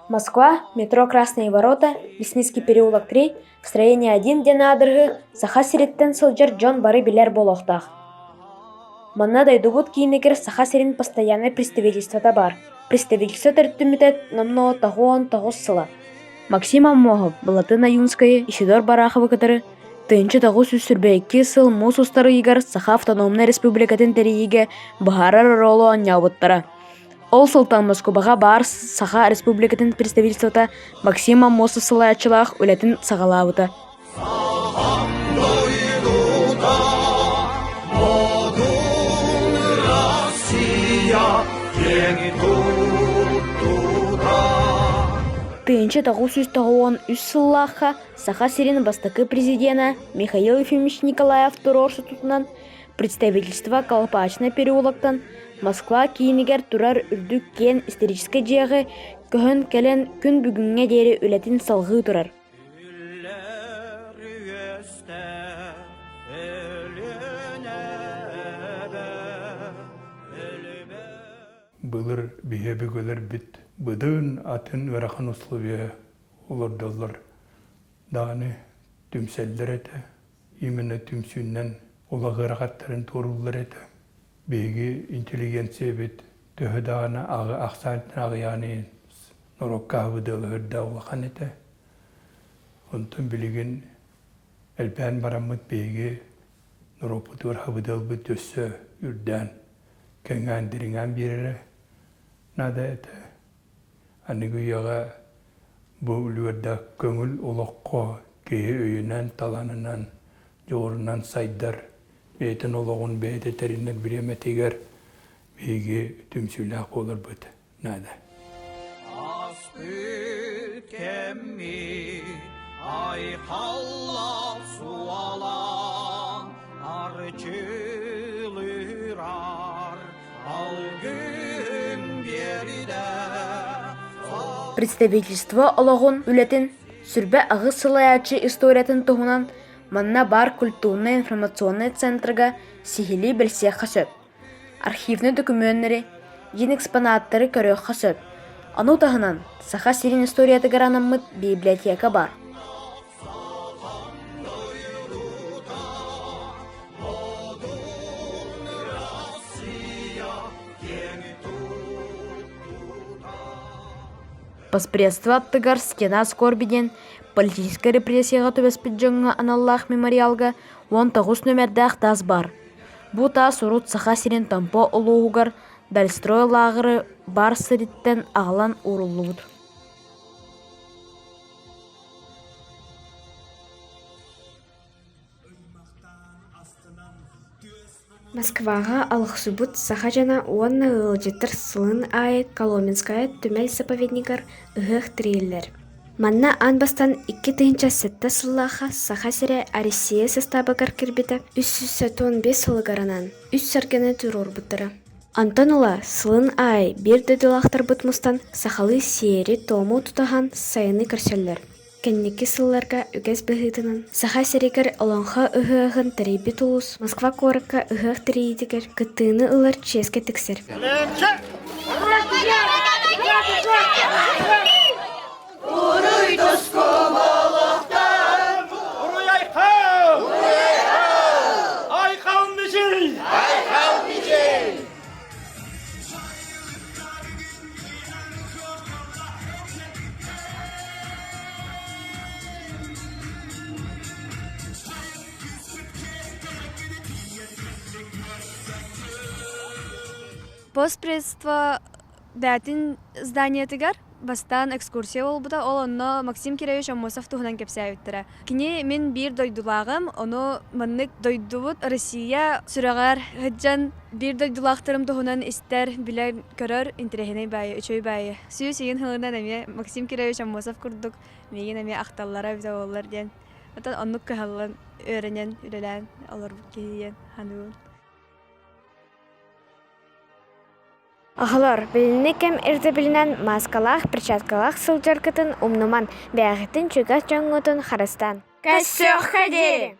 Москва, метро Красные ворота, Мясницкий переулок 3, строение 1 диэн аадырыһы Саха сириттэн сылдьар дьон бары билэр буолуохтаах. Манна дойдубут киинигэр Саха сирин постояннай представительствота баар. Представительство төрүттэммитэ номнуо 99 сыла. Максим Аммосов, Былатын Ойуунскайы, Исидор Бараховы кытары 1922 сыл муус устар ыйыгар Саха Автономнай Республикатын тэрийиигэ быһаарар оруолу оонньообуттара. Ол сылтан Москубаҕа баар Саха Республикатын представительствота Максим Аммосов салайааччылаах үлэтин саҕалаабыта. 1993 сыллаахха Саха сирин бастакы президенэ Михаил Ефимович Николаев туруорсутутунан представительство Колпачный переулоктан Москва киинигэр турар үрдүк киэн историческай дьиэҕэ көһөн кэлэн күн бүгүҥҥэ диэри үлэтин салҕыы турар. Былыр биһи өбүгэлэрбит быдын атын ыарахан условия олордоллор даҕаны түмсэллэр этэ. Именно түмсүүннэн улах ыарахаттарын туорууллар этэ. Биһиги интеллигенциябит төһө даҕаны ахсаан аҕыйаҕын иһин норуокка аһыбыдыалаһырда улахан этэ. Онтон билигин элбээн бараммыт биһиги норуоппутугар хабыдыалбыт өссө үрдээн, кэҥээн, дириҥээн биэрэрэ наада этэ. Аныгы үйэҕэ бу үлүгэрдээх көҥүл олоххо киһи өйүнэн, талаанынан, дьоҕурунан сайдар, бэйэтин олоҕун бэйэтэ тэринэр бириэмэтигэр биһиги түмсүүлээх буоларбыт наада. Ааспыт кэммит айхаллаах суолаан арчылыырар алгыһын биэрдэ. Представительство олоҕун үлэтин сүрбэ аҕыс салайааччы историятын туһунан манна баар культурнай-информационнай центрга сиһилии билсиэххэ сөп. Архивнай докумуоннары, дьиҥ экспонаттары көрүөххэ сөп. Ону таһынан, Саха сирин историятыгар анаммыт библиотека баар. Поспредство аттыгар «Стена скорби» диэн политическай репрессияҕа түбэспит дьоҥҥо аналлаах мемориалга 19 нүөмэрдээх таас баар. Бу таас урут Саха сирин Томпо улууһугар Дальстрой лааҕыры баар сириттэн аҕалан ууруллубут. Москваҕа алахсыйбыт саха дьоно уонна ыалдьыттар сылын аайы Коломенская түмэл заповеднигар ыһыах тэрийэллэр. Манна аан бастаан 2007 сыллаахха Саха сирэ Россия састаабыгар киирбитэ 375 сылыгар анаан үс сэргэни туруорбуттара. Онтон ыла сылын аайы биир дойдулаахтарбыт мустан сахалыы сиэри-туому тутуһан сайыны көрсөллөр. Кэнники сылларга үгэс быһыытынан Саха сиригэр Олоҥхо ыһыаҕын тэрийбит улуус Москва куоракка ыһыах тэрийиитигэр кыттыыны ылар чиэскэ тиксэр. Уруй туску буолуохтун! Уруй айхал! Айхал мичил! Айхал мичил! Постпредство бээтин зданиетыгар бастаан экскурсия буолбута. Ол онно Максим Кирович Аммосов туһунан кэпсээбиттэрэ. Кини мин биир дойдулааҕым, ону маннык дойдубут Россия сүрэҕэр сылдьан биир дойдулаахтарым туһунан истэр, билэр, көрөр интэриэһинэй баайы, үчүгэй баайы. Сүүс ыйын сылынан эмиэ Максим Кирович Аммосов курдук миигин эмиэ ахталлара эбитэ буоллар диэн. Оттон оннук кыһаллан, үөрэнэн, үлэлээн олорбут киһи диэн саныыбын. Оҕолор, билиҥҥи кэм ирдэбилинэн мааскалаах, перчаткалаах сылдьаргытын умнумаҥ, бэйэҕитин чугас дьоҥҥутун харыстааҥ. Көрсүөххэ диэри!